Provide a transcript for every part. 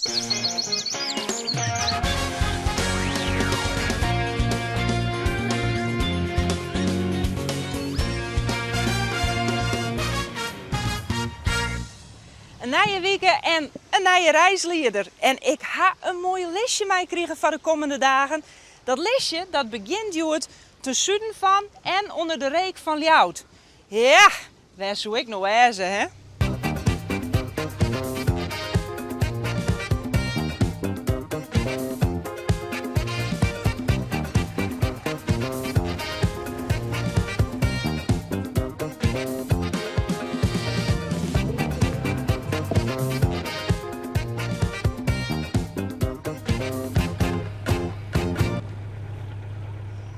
In nije wike en in nije reislieder. En ik ha in moai listje meikrigen foar de kommende dagen. Dat listje dat begjint hjoed ten suden fan en ûnder de reek fan Ljouwert. Ja, wêr soe ik no wêze, hè?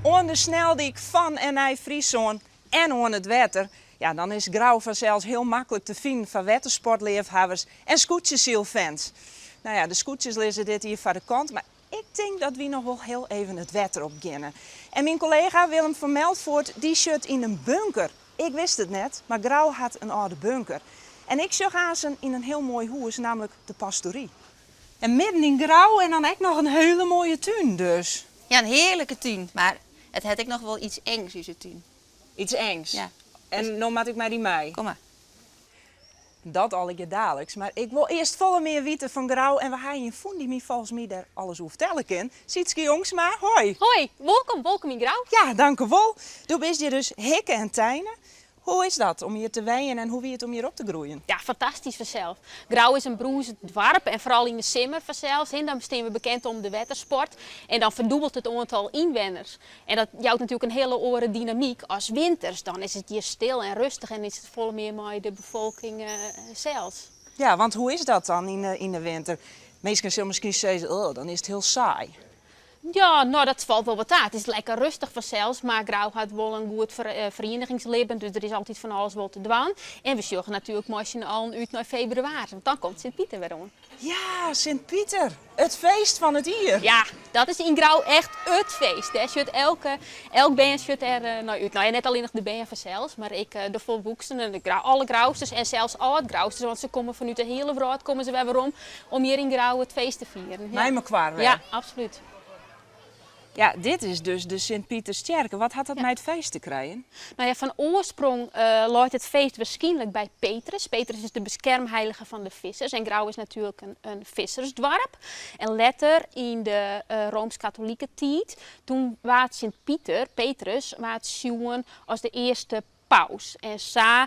Oan de sneldyk fan en nei Fryslân en oan it wetter, ja dan is Grou fansels hiel maklik te finen foar wettersportleafhawwers en skûtsjesylfans. No ja, de skûtsjes lizze dit jier foar de kant, mar ik tink dat wy noch wol hiel even it wetter op geane. En myn kollega Willem van Melvoort dy sjocht yn in bunker. Ik wist it net, mar Grou hat in âlde bunker. En ik sjoch aansen yn in hiel moai hûs, nammentlik de pastory. En midden yn Grou en dan ek noch in hiele moaie tún dus. Ja, in hearlike tún, mar it hat ek noch wol iets engs, ús tún. Iets engs? Ja. En no moat ik mei dy mei? Kom mar. Dat allegear daliks, mar ik wol earst folle mear witte fan Grou en we ha ien fûn dy't my folgens my dêr alles oer fertelle kin. Sietske Jongsma, hoi! Hoi, wolkom, wolkom yn Grou. Ja, dankewol. Do bist hjir dus hikke en teine. Hoe is dat om hjir te wenjen en hoe wie it om hjir op te groeien? Ja, fantastysk fansels. Grou is in brûzend doarp en foaral yn de simmer fansels. Dan stean we bekend om de wettersport en dan ferdûbelt it oantal ynwenners. En dat jout natuerlik in hiele oare dynamyk as winters. Dan is it hjir stil en rêstich en is it folle mear mei de befolking sels. Ja, want hoe is dat dan yn de winter? Minsken sille miskien sizze, oh, dan is it hiel saai. Ja, no dat falt wol wat ta. It is lekker rêstich fansels, mar Grou hat wol in goed ferieningslibben, dus der is altyd fan alles wol te dwaan. En we sjogge natuerlik mei syn allen út nei febrewaris, want dan komt Sint Piter wer oan. Ja, Sint Piter, it feest fan it jier. Ja, dat is yn Grou echt it feest. Dêr sjocht elke, elk bern sjocht dêr nei út. No ja, net allinnich de bern fansels, mar ek de folwoeksenen, de alle Grousters en sels âld-Grousters, want se komme fanút de hiele wrâld komme se wer werom om hjir yn Grou it feest te fieren. Mei mekoar wer. Ja, absolút. Ja, dit is dus de Sint Piterstsjerke. Wat hat dat mei it feest te krijen? No ja, fan oarsprong leit it feest wierskynlik by Petrus. Petrus is de beskermheilige fan de vissers en Grou is natuerlik in vissersdoarp. En letter yn de Roomsk-Katolike tiid, toen waard Sint Piter, Petrus, waard sjoen as de earste paus. En sa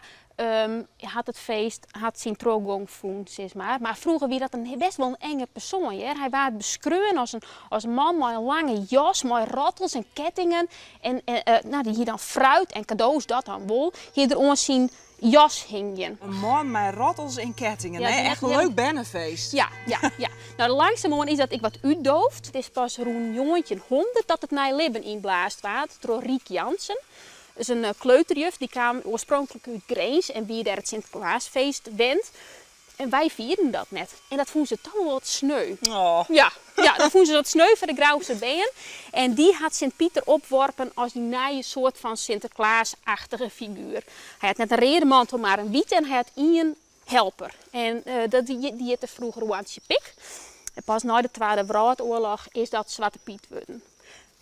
hat it feest hat syn trochgong fûn, sis mar. Mar froeger wie dat in bêst wol in enge persoan, hear. Hy waard beskreaun as in as man mei in lange jas, mei rottels en kettingen. En no, dy hie dan fruit en kado's, dat dan wol, hie er oan syn jas hingjen. In man mei rottels en kettingen, Ja, hè? echt Echt in leuk bernefeest. Ja, ja, ja. No, langsumoan is dat ek wat útdoofd. It is pas rûn njoggentjinhûndert dat it nij libben ynblaasd waard troch Riek Jansen. Is in kleuterjuf, dy kaam oarspronklik út Grins en wie dêr it Sinteklaasfeest wend. En wy fierden dat net. En dat fûnen se toch wol wat sneu. Oh. Ja, ja, dat fûnen se wat sneu foar de Grouster bern. En dy hat Sint Piter opworpen as dy nije soart fan Sinteklaasachtige figuer. Hy hat net in reade mantel, mar in wite en hy hat ien helper. En dat dy hjitte froeger Oantsje Pik. En pas nei de Twadde Wrâldoarloch is dat Swarte Pyt wurden.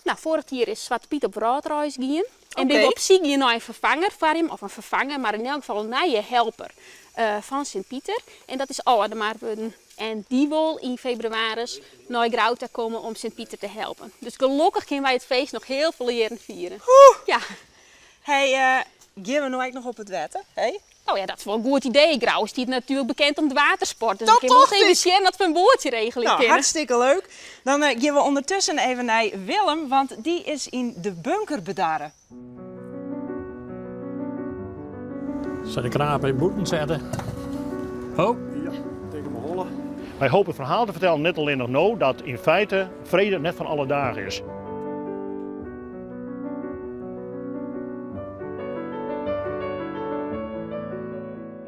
No, foarich jier is Swarte Pyt op wrâldreis gien. En binne we op syk gien nei in ferfanger foar him, of in ferfanger, mar yn elk gefal in nije helper fan Sint Piter. En dat is Aldemar wurden. En dy wol yn febrewaris nei Grou ta komme om Sint Piter te helpen. Dus gelokkich kinne wy it feest noch hiel folle jierren fiere. Ja. Hey, gean we no ek noch op it wetter? Hey? No ja, dat is wol in goed idee. Grou stiet natuerlik bekend om de watersport. Dus Dat we kinne wol tocht even ik. sjen dat we in boatsje regelje Nou, kinne. hartstikke leuk. Dan gean we ûndertusken even nei Willem, want dy is yn de bunker bedarre. Sil de knaap even bûten sette. Ho. Ja, tegen mijn holle. Wy hoopje it ferhaal te fertellen, net allinnich no, dat yn feite frede net fan alle dagen is.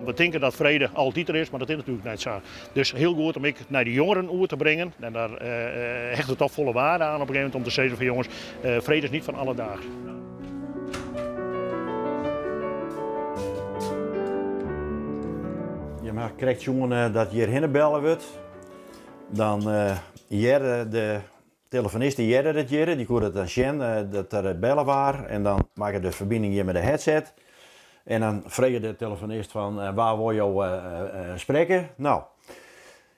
We tinke dat frede altyd der is, mar dat is natuerlik net sa. Dus hiel goed om ek nei de jongeren oer te bringen. En dêr hecht it toch folle waarde aan op in gegeven momint om te sizzen fan jonges, frede is niet fan alle dagen. Je ha krekt sjoen dat hjirhinne belle wurdt. Dan hearde de telefonist dy hearde dat hjirre, dy koe dat dan sjen dat der belle waar en dan makke de ferbining hjir mei de headset. En dan frege de telefonist fan wa wol jo sprekke? No,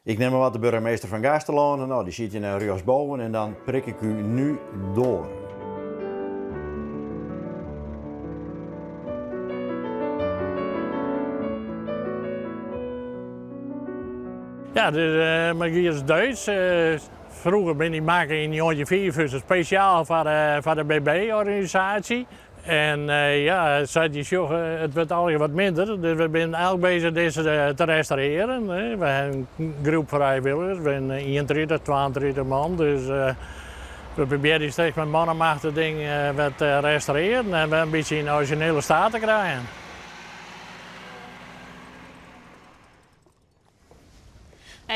ik nim mar wat de burgemeester fan Gaasterlân, no dy siet hjir no rjochtsboven en dan prik ik u nu door. Ja, de magie is Duits. Froeger bin dy makke yn 1955 spesjaal foar de BB-organisaasje. En ja, sa't je sjogge, it wurdt allegear wat minder. Dus we binne eigentlik bezich dizze te restaurearjen. We hawwe in groep frijwilligers, we binne 31, 32 man. Dus we probearje steeds mei man en macht it ding wer te restaurearjen en wer in bytsje yn de orizjinele staat te krijen.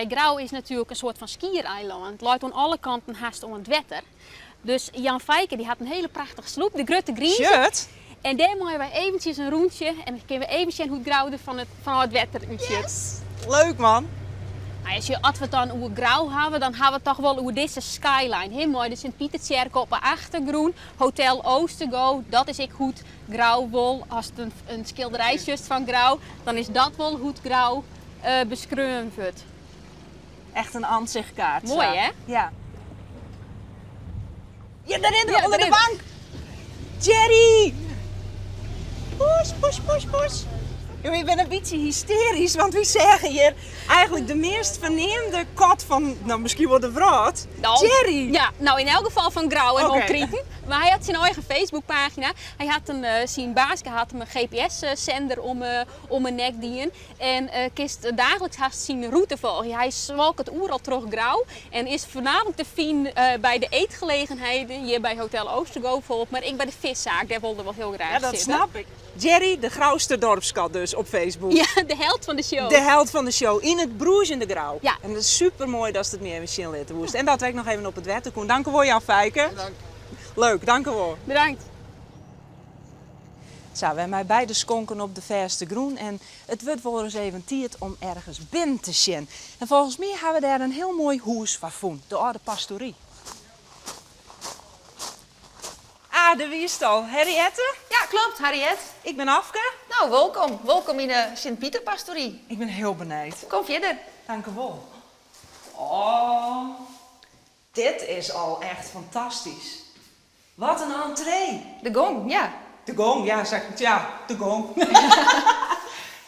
Grou is natuerlik in soart fan skiereilân. It leit oan alle kanten hast oan it wetter. Dus Jan Feike dy hat in hiele prachtige sloep, de Grutte Grize. Sjocht. En dêr meie wy eventsjes in rûntsje en dan kinne we even sjen hoe't Grou der fan it, fanôf it wetter útsjocht. Yes! Leuk man! Nou, as je, as we it dan oer Grou hawwe, dan hawwe we it toch wol oer dizze skyline. Hè, mei de Sint-Pitertsjerke op 'e achtergrûn, Hotel Oostergo, dat is ek hoe't Grou wol, ast in skilderij sjochst fan Grou, dan is dat wol hoe't Grou beskreaun wurdt. Echt in ansichtkaart. Moai hè? Ja. Ja, dêr rint er ûnder de bank! Jerry! Poes, poes, poes, poes. Ik bin in bytsje hystearysk, want wy seagen hjir Eigenlijk de meast ferneamde kat fan, no, miskien wol de wrâld. Nou, Jerry! Ja, no yn elk gefal fan Grou en Oké. omkriten. Mar hy hat syn eigen Facebookpagina. Hy hat in, syn baaske hat him in GPS-sender om, om 'e nek dien. En kinst daagliks hast syn rûte folgje. Hy swalket oeral troch Grou en is foarnaamlik te finen by de eetgelegenheden, hjir by Hotel Oostergo bijvoorbeeld, mar ek by de vissaak, dêr wol er wol hiel graach Ja, dat sitte. snap ik. Jerry, de Grouster dorpskat dus op Facebook. Ja, de held fan de show. De held fan de show yn it brûzjende Grou. Ja. En it is super moai datst it my even sjen litte woest. En dat we ek noch even op it wetter koene. Dankewol Jan Feike. Dank. Leuk, dankewol. Bedankt. Sa, wy mei beide skonken op de fêste grûn en it wurdt wolris even tiid om ergens binnen te sjen. En folgens my ha we dêr in hiel moai hûs foar fûn, de âlde pastory. Ah, dêr wiest al. Harriëtte? Ja, klopt, Harriët. Ik bin Afke. No, wolkom. Wolkom yn de Sint-Piterpastory. Ik bin hiel benijd. Kom fierder. Dankewol. Oh, dit is al echt fantastysk. Wat in entree. De gong, ja. De gong, ja, sa, ja, de gong.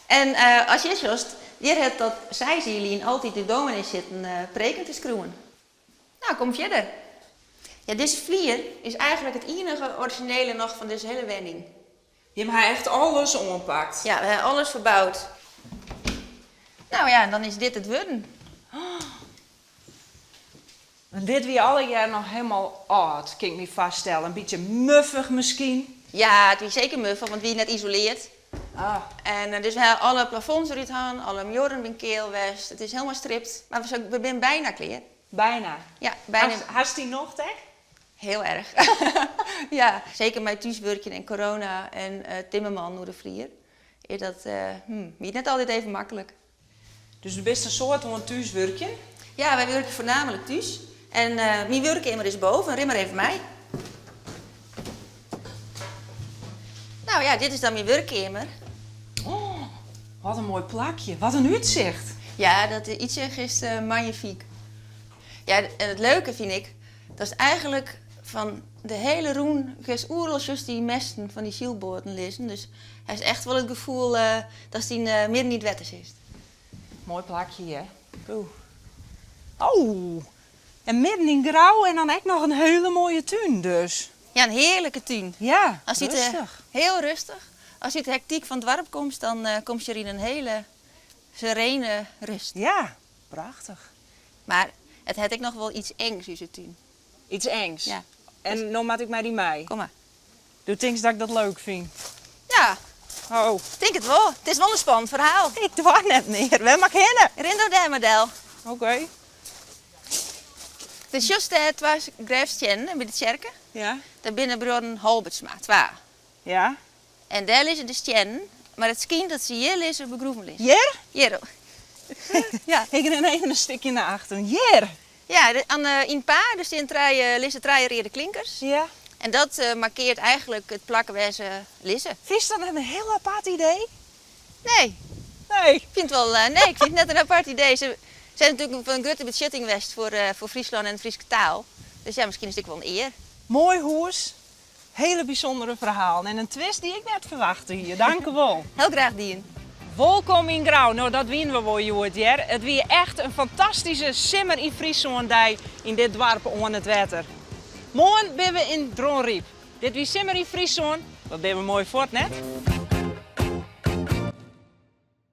En as hjir sjochst, hjir hat dat seis jier lyn altyd de dominee sitten preken te skriuwen. No, kom fierder. Ja, dizze flier is eigentlik it ienige orizjinele noch fan dizze hiele wenning. Jim ha echt alles oanpakt. Ja, we ha alles ferboud. No ja, en dan is dit it wurden. Want dit wie allegear noch hielendal âld, kin ik my foarstelle. In bytsje muffich miskien. Ja, it wie seker muffich, want it wie net isoleard. Ah. En dus we ha alle plafonds derút hân, alle muorren binne keal west. It is hielendal stript, mar we binne byna klear. Byna? Ja, byna. Hast dyn nocht ek? Hiel erch. Ja, seker mei thúswurkjen en corona en timmerman oer de flier is dat wie net altyd even maklik. Dus do bist in soad oan thúswurkjen? Ja, wy wurkje foarnaamlik thús. En myn wurkkeamer is boven. Rin mar even mei. No ja, dit is dan myn wurkkeamer. Oh, wat in moai plakje. Wat in útsicht. Ja, dat útsicht is magnifyk. Ja, en it leuke fyn ik, dat is eigentlik fan de hiele rûn kinst oeral sjochst dy mesten fan dy sylboaten lizzen. Dus hast echt wol it gefoel datst yn midden yn it wetter sitst. Moai plakje hjir. Oeh. Oh, en midden yn Grou en dan ek noch in hiele moaie tún dus. Ja, in hearlike tún. Ja, As út de, rêstich. Hiel rêstich. Ast út de hektyk fan it doarp komst, dan komst hjir yn in hiele serene rêst. Ja, prachtich. Mar it hat ek noch wol iets engs, ús tún. Iets engs? Ja. En no moat ik mei dy mei? Kom mar. Do tinkst dat ik dat leuk fyn? Ja. Oh. Tink it wol. It is wol in spannend ferhaal. Ik doar net mear. Wêr moat ik hinne? Rin do dêr mar del. Oké. Der sjochst dêr twa grêfstiennen by de tsjerke. Ja. Dêr binne bruorren Halbertsma, twa. Ja. En dêr lizze de stiennen, mar it skynt dat se hjir lizze, begroeven lizze. Hjir? Hjir. Ja. Ik rin even in stikje nei achteren. Hjir! Ja, de, aan, yn it paad der stean trije, lizze trije reade klinkers. Ja. En dat markeart eigentlik it plak wêr't se lizze. Fynst dat in hiel apart idee? Nee. Nee. Ik fyn it wol, nee, ik fyn it net in apart idee. Se zijn natuerlik fan in grutte betsjutting west foar Fryslân en de Fryske taal. Dus ja, miskien is it ek wol in ear. Moai hûs, hiele bysûndere ferhalen en in twist dy't ik net ferwachte hie. Dankjewol. Hiel graach dien. Wolkom yn Grou. No, dat wiene we wol hjoed, hear. It wie echt in fantastyske Simmer yn Fryslân-dei yn dit doarp oan it wetter. Moarn binne we yn Dronryp. Dit wie Simmer yn Fryslân. Wat binne we moai fuort, net?